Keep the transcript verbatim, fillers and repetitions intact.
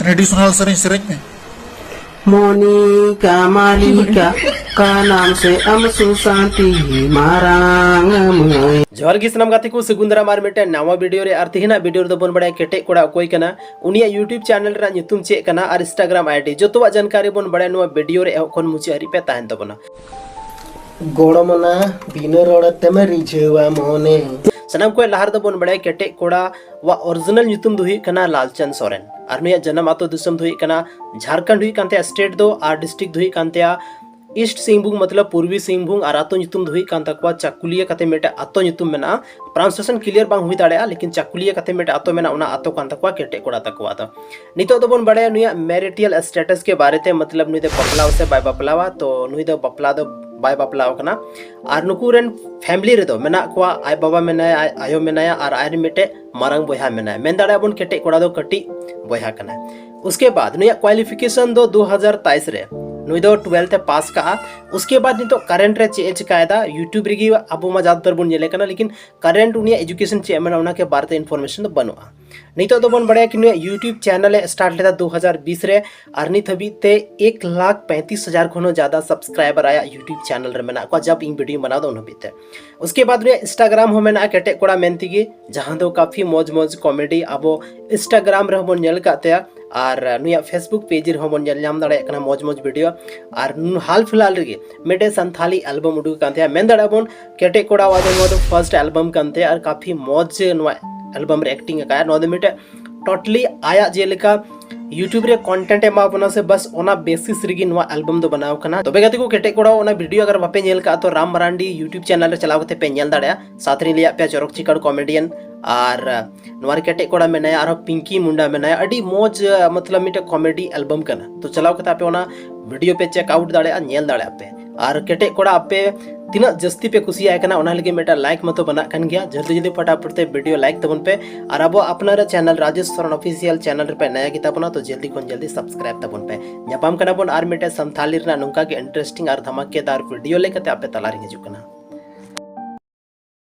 Traditional ᱥᱮᱨᱮᱧ ᱥᱮᱨᱮᱧ ᱢᱮ᱾ ᱢᱚᱱᱤᱠᱟ ᱢᱟᱞᱤᱠᱟ ᱠᱟᱱᱟᱢ ᱥᱮ ᱟᱢ ᱥᱩᱥᱟᱱᱛᱤ ᱢᱟᱨᱟᱝ ᱢᱟᱹᱭ᱾ ᱡᱚᱦᱟᱨ ᱜᱮ ᱥᱟᱱᱟᱢ ᱜᱟᱛᱮ ᱠᱚ, ᱥᱟᱹᱜᱩᱱ ᱫᱟᱨᱟᱢ ᱟᱨ ᱢᱤᱫᱴᱮᱱ ᱱᱟᱣᱟ ᱵᱷᱤᱰᱤᱭᱳ ᱨᱮ᱾ ᱟᱨ ᱛᱮᱦᱮᱧᱟᱜ ᱵᱷᱤᱰᱤᱭᱳ ᱨᱮᱫᱚ ᱵᱚᱱ ᱵᱟᱲᱟᱭᱟ ᱠᱮᱴᱮᱡ ᱠᱚᱲᱟ ᱚᱠᱚᱭ ᱠᱟᱱᱟ, ᱩᱱᱤᱭᱟᱜ YouTube ᱪᱮᱱᱮᱞ ᱨᱮᱱᱟᱜ ᱧᱩᱛᱩᱢ ᱪᱮᱫ ᱠᱟᱱᱟ ᱟᱨ Instagram ID, ᱡᱚᱛᱚᱣᱟᱜ ᱡᱟᱱᱠᱟᱨᱤ ᱵᱚᱱ ᱵᱟᱲᱟᱭᱟ ᱱᱚᱣᱟ ᱵᱷᱤᱰᱤᱭᱳ ᱨᱮ ᱮᱦᱚᱵ ᱠᱷᱚᱱ ᱢᱩᱪᱟᱹᱫ ᱦᱟᱹᱨᱤᱡ ᱯᱮ ᱛᱟᱦᱮᱱ ᱛᱟᱵᱚᱱᱟ᱾ ᱜᱚᱲᱚᱢᱚᱱᱟ ᱵᱤᱱᱟᱹ ᱨᱚᱲ ᱛᱮᱢ ᱨᱤᱡᱷᱟᱹᱣᱟ ᱢᱚᱱᱮ᱾ ᱥᱟᱱᱟᱢ ᱠᱷᱚᱱ ᱞᱟᱦᱟ ᱨᱮᱫᱚ ᱵᱚᱱ ᱵᱟᱲᱟᱭᱟ ᱠᱮᱴᱮᱡ ᱠᱚᱲᱟ ᱣᱟᱜ ᱚᱨᱤᱡᱤᱱᱟᱞ ᱧᱩᱛᱩᱢ ᱫᱚ ᱦᱩᱭᱩᱜ ᱠᱟᱱᱟ ᱞᱟᱞᱪᱟᱸᱫᱽ ᱥᱚᱨᱮᱱ᱾ ᱟᱨ ᱱᱩᱭᱟᱜ ᱡᱟᱱᱟᱢ ᱟᱛᱳ ᱫᱤᱥᱚᱢ ᱫᱚ ᱦᱩᱭᱩᱜ ᱠᱟᱱᱟ ᱡᱷᱟᱲᱠᱷᱚᱸᱰ ᱦᱩᱭᱩᱜ ᱠᱟᱱ ᱛᱟᱭᱟ, ᱥᱴᱮᱴ ᱫᱚ ᱟᱨ ᱰᱤᱥᱴᱨᱤᱠᱴ ᱫᱚ ᱦᱩᱭᱩᱜ ᱠᱟᱱ ᱛᱟᱭᱟ ᱤᱥᱴ ᱥᱤᱝᱵᱷᱩᱢ, ᱢᱚᱛᱞᱚᱵ ᱯᱩᱨᱵᱤ ᱥᱤᱝᱵᱷᱩᱢ᱾ ᱟᱨ ᱟᱛᱳ ᱧᱩᱛᱩᱢ ᱫᱚ ᱦᱩᱭᱩᱜ ᱠᱟᱱ ᱛᱟᱠᱚᱣᱟ ᱪᱟᱠᱩᱞᱤᱭᱟᱹ ᱠᱟᱛᱮ ᱢᱤᱫᱴᱮᱡ ᱟᱛᱳ ᱧᱩᱛᱩᱢ ᱢᱮᱱᱟᱜᱼᱟ᱾ ᱯᱨᱚᱱᱟᱣᱩᱱᱥᱤᱭᱮᱥᱚᱱ ᱠᱞᱤᱭᱟᱨ ᱵᱟᱝ ᱦᱩᱭ ᱫᱟᱲᱮᱭᱟᱜᱼᱟ, ᱞᱮᱠᱤᱱ ᱪᱟᱠᱩᱞᱤᱭᱟᱹ ᱠᱟᱛᱮ ᱢᱤᱫᱴᱮᱡ ᱟᱛᱳ ᱢᱮᱱᱟᱜᱼᱟ, ᱚᱱᱟ ᱟᱛᱳ ᱠᱟᱱ ᱛᱟᱠᱚᱣᱟ ᱠᱮᱴᱮᱡ ᱠᱚᱲᱟ ᱛᱟᱠᱚᱣᱟ ᱫᱚ᱾ ᱱᱤᱛᱚᱜ ᱫᱚᱵᱚᱱ ᱵᱟᱲᱟᱭᱟ ᱱᱩᱭᱟᱜ ᱢᱮᱨᱤᱴᱤᱭᱟᱞ ᱥᱴᱮᱴᱟᱥ ᱠᱮ ᱵᱟᱨᱮ ᱛᱮ, ᱢᱚᱛᱞᱚᱵ ᱱᱩᱭ ᱫᱚ ᱵᱟᱯᱞᱟ ᱟᱥᱮ ᱵᱟᱭ ᱵᱟᱯᱞᱟᱣᱟ᱾ ᱛᱚ ᱱᱩᱭ ᱫᱚ ᱵᱟᱯᱞᱟ ᱫᱚ ᱵᱟᱭ ᱵᱟᱯᱞᱟ ᱟᱠᱟᱱᱟ᱾ ᱟᱨ ᱱᱩᱠᱩ ᱨᱮᱱ ᱯᱷᱮᱢᱤᱞᱤ ᱨᱮᱫᱚ ᱢᱮᱱᱟᱜ ᱠᱚᱣᱟ, ᱟᱡ ᱵᱟᱵᱟ ᱢᱮᱱᱟᱭᱟ, ᱟᱡ ᱟᱭᱳ ᱢᱮᱱᱟᱭᱟ, ᱟᱨ ᱟᱡ ᱨᱮᱱ ᱢᱤᱫᱴᱮᱡ ᱢᱟᱨᱟᱝ ᱵᱚᱭᱦᱟ ᱢᱮᱱᱟᱭᱟ᱾ ᱢᱮᱱ ᱫᱟᱲᱮᱭᱟᱜᱼᱟ ᱵᱚᱱ ᱠᱮᱴᱮᱡ ᱠᱚᱲᱟ ᱫᱚ ᱠᱟᱹᱴᱤᱡ ᱵᱚᱭᱦᱟ ᱠᱟᱱᱟᱭ᱾ ᱩᱥᱠᱮ ᱵᱟᱫ ᱱᱩᱭᱟᱜ ᱠᱣᱟᱞᱤᱯᱷᱤᱠᱮᱥᱚᱱ ᱫᱚ ᱫᱩ ᱦᱟᱡᱟᱨ ᱛᱮᱭᱤᱥ ᱨᱮ ᱱᱩᱭ ᱫᱚ ᱴᱩᱭᱮᱞᱛᱷ ᱮ ᱯᱟᱥ ᱠᱟᱜᱼᱟ᱾ ᱩᱥᱠᱮ ᱵᱟᱫ ᱱᱤᱛᱚᱜ ᱠᱟᱨᱮᱱᱴ ᱨᱮ ᱪᱮᱫ ᱮ ᱪᱤᱠᱟᱭᱮᱫᱟ, YouTube ᱨᱮᱜᱮ ᱟᱵᱚ ᱢᱟ ᱡᱟᱫᱟᱛᱟᱨ ᱵᱚᱱ ᱧᱮᱞᱮ ᱠᱟᱱᱟ, ᱞᱮᱠᱤᱱ ᱠᱟᱨᱮᱱᱴ ᱩᱱᱤᱭᱟᱜ ᱮᱡᱩᱠᱮᱥᱚᱱ ᱪᱮᱫ ᱢᱮᱱᱟᱜᱼᱟ ᱚᱱᱟ ᱠᱮ ᱵᱟᱨᱮ ᱛᱮ ᱤᱱᱯᱷᱚᱨᱢᱮᱥᱚᱱ ᱫᱚ ᱵᱟᱹᱱᱩᱜᱼᱟ᱾ ᱱᱤᱛᱚᱜ ᱫᱚᱵᱚᱱ ᱵᱟᱲᱟᱭᱟ ᱠᱤ ᱱᱩᱭᱟᱜ YouTube ᱪᱮᱱᱮᱞ ᱮ ᱥᱴᱟᱨᱴ ᱞᱮᱫᱟ ᱫᱩ ᱦᱟᱡᱟᱨ ᱵᱤᱥ ᱨᱮ, ᱟᱨ ᱱᱤᱛ ᱦᱟᱹᱵᱤᱡ ᱛᱮ ᱮᱠ ᱞᱟᱠᱷ ᱯᱮᱸᱛᱤᱥ ᱦᱟᱡᱟᱨ ᱠᱷᱚᱱ ᱦᱚᱸ ᱡᱟᱫᱟ ᱥᱟᱵᱥᱠᱨᱟᱭᱵᱟᱨ ᱟᱭᱟᱜ YouTube ᱪᱮᱱᱮᱞ ᱨᱮ ᱢᱮᱱᱟᱜ ᱠᱚᱣᱟ, ᱡᱟᱵ ᱤᱧ ᱵᱷᱤᱰᱤᱭᱳ ᱵᱮᱱᱟᱣ ᱫᱟ ᱩᱱ ᱦᱟᱹᱵᱤᱡ ᱛᱮ᱾ ᱩᱥᱠᱮ ᱵᱟᱫ ᱱᱩᱭᱟᱜ ᱤᱱᱥᱴᱟᱜᱨᱟᱢ ᱦᱚᱸ ᱢᱮᱱᱟᱜᱼᱟ ᱠᱮᱴᱮᱡ ᱠᱚᱲᱟ ᱢᱮᱱ ᱛᱮᱜᱮ, ᱡᱟᱦᱟᱸ ᱫᱚ ᱠᱟᱯᱷᱤ ᱢᱚᱡᱽ ᱢᱚᱡᱽ ᱠᱚᱢᱮᱰᱤ ᱟᱵᱚ ᱤᱱᱥᱴᱟᱜᱨᱟᱢ ᱨᱮᱦᱚᱸ ᱵᱚᱱ ᱧᱮᱞ ᱟᱠᱟᱫ ᱛᱟᱭᱟ᱾ ᱟᱨ ᱱᱩᱭᱟᱜ Facebook ᱯᱮᱡᱽ ᱨᱮᱦᱚᱸ ᱵᱚᱱ ᱧᱮᱞ ᱧᱟᱢ ᱫᱟᱲᱮᱭᱟᱜ ᱠᱟᱱᱟ ᱢᱚᱡᱽ ᱢᱚᱡᱽ ᱵᱷᱤᱰᱤᱭᱳ᱾ ᱟᱨ ᱱᱩ-, ᱦᱟᱞ ᱯᱷᱤᱞᱦᱟᱞ ᱨᱮᱜᱮ ᱢᱤᱫᱴᱮᱡ ᱥᱟᱱᱛᱷᱟᱞᱤ ᱮᱞᱵᱟᱢ ᱩᱰᱩᱠ ᱟᱠᱟᱱ ᱛᱟᱭᱟ᱾ ᱢᱮᱱ ᱫᱟᱲᱮᱭᱟᱜᱼᱟ ᱵᱚᱱ ᱠᱮᱴᱮᱡ ᱠᱚᱲᱟ ᱟᱜ ᱫᱚ ᱱᱚᱣᱟ ᱫᱚ ᱯᱷᱟᱨᱥᱴ ᱮᱞᱵᱟᱢ ᱠᱟᱱ ᱛᱟᱭᱟ᱾ ᱟᱨ ᱠᱟᱯᱷᱤ ᱢᱚᱡᱽ ᱱᱚᱣᱟ ᱮᱞᱵᱟᱢ ᱨᱮ ᱮᱠᱴᱤᱝ ᱟᱠᱟᱫᱼᱟ᱾ ᱱᱚᱣᱟ ᱫᱚ ᱢᱤᱫᱴᱮᱡ ᱴᱳᱴᱟᱞᱤ ᱟᱭᱟᱜ ᱡᱮᱞᱮᱠᱟ YouTube ᱨᱮ ᱠᱚᱱᱴᱮᱱᱴ ᱮ ᱮᱢᱟ ᱵᱚᱱᱟ ᱥᱮ, ᱵᱟᱥ ᱚᱱᱟ ᱵᱮᱥᱤᱥ ᱨᱮᱜᱮ ᱱᱚᱣᱟ ᱮᱞᱵᱟᱢ ᱫᱚ ᱵᱮᱱᱟᱣ ᱠᱟᱱᱟ᱾ ᱛᱚᱵᱮ ᱜᱟᱛᱮ ᱠᱚ, ᱠᱮᱴᱮᱡ ᱠᱚᱲᱟ ᱚᱱᱟ ᱵᱷᱤᱰᱤᱭᱳ ᱟᱜᱟᱨ ᱵᱟᱯᱮ ᱧᱮᱞ ᱠᱟᱜᱼᱟ ᱛᱚ ᱨᱟᱢ ᱢᱟᱨᱟᱱᱰᱤ YouTube ᱪᱮᱱᱮᱞ ᱨᱮ ᱪᱟᱞᱟᱣ ᱠᱟᱛᱮ ᱯᱮ ᱧᱮᱞ ᱫᱟᱲᱮᱭᱟᱜᱼᱟ᱾ ᱥᱟᱛ ᱨᱤᱧ ᱞᱟᱹᱭᱟᱫ ᱯᱮᱭᱟ ᱪᱚᱨᱚᱠ ᱪᱤᱠᱟᱹᱲ ᱠᱚᱢᱮᱰᱤᱭᱟᱱ, ᱟᱨ ᱱᱚᱣᱟ ᱨᱮ ᱠᱮᱴᱮᱡ ᱠᱚᱲᱟ ᱢᱮᱱᱟᱭᱟ, ᱟᱨᱦᱚᱸ ᱯᱤᱝᱠᱤ ᱢᱩᱱᱰᱟ ᱢᱮᱱᱟᱭᱟ᱾ ᱟᱹᱰᱤ ᱢᱚᱡᱽ, ᱢᱚᱛᱞᱚᱵ ᱢᱤᱫᱴᱮᱡ ᱠᱚᱢᱮᱰᱤ ᱮᱞᱵᱟᱢ ᱠᱟᱱᱟ᱾ ᱛᱚ ᱪᱟᱞᱟᱣ ᱠᱟᱛᱮ ᱟᱯᱮ ᱚᱱᱟ ᱵᱷᱤᱰᱤᱭᱳ ᱯᱮ ᱪᱮᱠ ᱟᱣᱩᱴ ᱫᱟᱲᱮᱭᱟᱜᱼᱟ, ᱧᱮᱞ ᱫᱟᱲᱮᱭᱟᱜᱼᱟ ᱯᱮ᱾ ᱟᱨ ᱠᱮᱴᱮᱡ ᱠᱚᱲᱟ ᱟᱯᱮ ᱛᱤᱱᱟᱹᱜ ᱡᱟᱹᱥᱛᱤ ᱯᱮ ᱠᱩᱥᱤᱭᱟᱭ ᱠᱟᱱᱟ ᱚᱱᱟ ᱞᱟᱹᱜᱤᱫ ᱢᱤᱫᱴᱮᱱ ᱞᱟᱭᱤᱠ ᱢᱟᱛᱚ ᱵᱮᱱᱟᱜ ᱠᱟᱱ ᱜᱮᱭᱟ᱾ ᱡᱚᱞᱫᱤ ᱡᱚᱞᱫᱤ ᱯᱷᱟᱴᱟᱯᱷᱟᱴ ᱛᱮ ᱵᱷᱤᱰᱤᱭᱳ ᱞᱟᱭᱤᱠ ᱛᱟᱵᱚᱱ ᱯᱮ᱾ ᱟᱨ ᱟᱵᱚ ᱟᱯᱱᱟᱨᱟᱜ channel Rajesh Soren official channel ᱨᱮᱯᱮ ᱱᱟᱭᱟ ᱜᱮᱛᱟ ᱵᱚᱱᱟ ᱛᱚ ᱡᱚᱞᱫᱤ ᱠᱷᱚᱱ ᱡᱚᱞᱫᱤ ᱥᱟᱵᱥᱠᱨᱟᱭᱤᱵ ᱛᱟᱵᱚᱱ ᱯᱮ᱾ ᱧᱟᱯᱟᱢ ᱠᱟᱱᱟ ᱵᱚᱱ ᱟᱨ ᱢᱤᱫᱴᱮᱱ ᱥᱟᱱᱛᱷᱟᱞᱤ ᱨᱮᱱᱟᱜ ᱱᱚᱝᱠᱟ ᱜᱮ ᱤᱱᱴᱟᱨᱮᱥᱴᱤᱝ ᱟᱨ ᱫᱷᱟᱢᱟᱠᱮᱫᱟᱨ ᱵᱷᱤᱰᱤᱭᱳ ᱞᱮᱠᱟᱛᱮ ᱟᱯᱮ ᱛᱟᱞᱟᱨᱤᱧ ᱦᱤᱡᱩᱜ ᱠᱟᱱᱟ᱾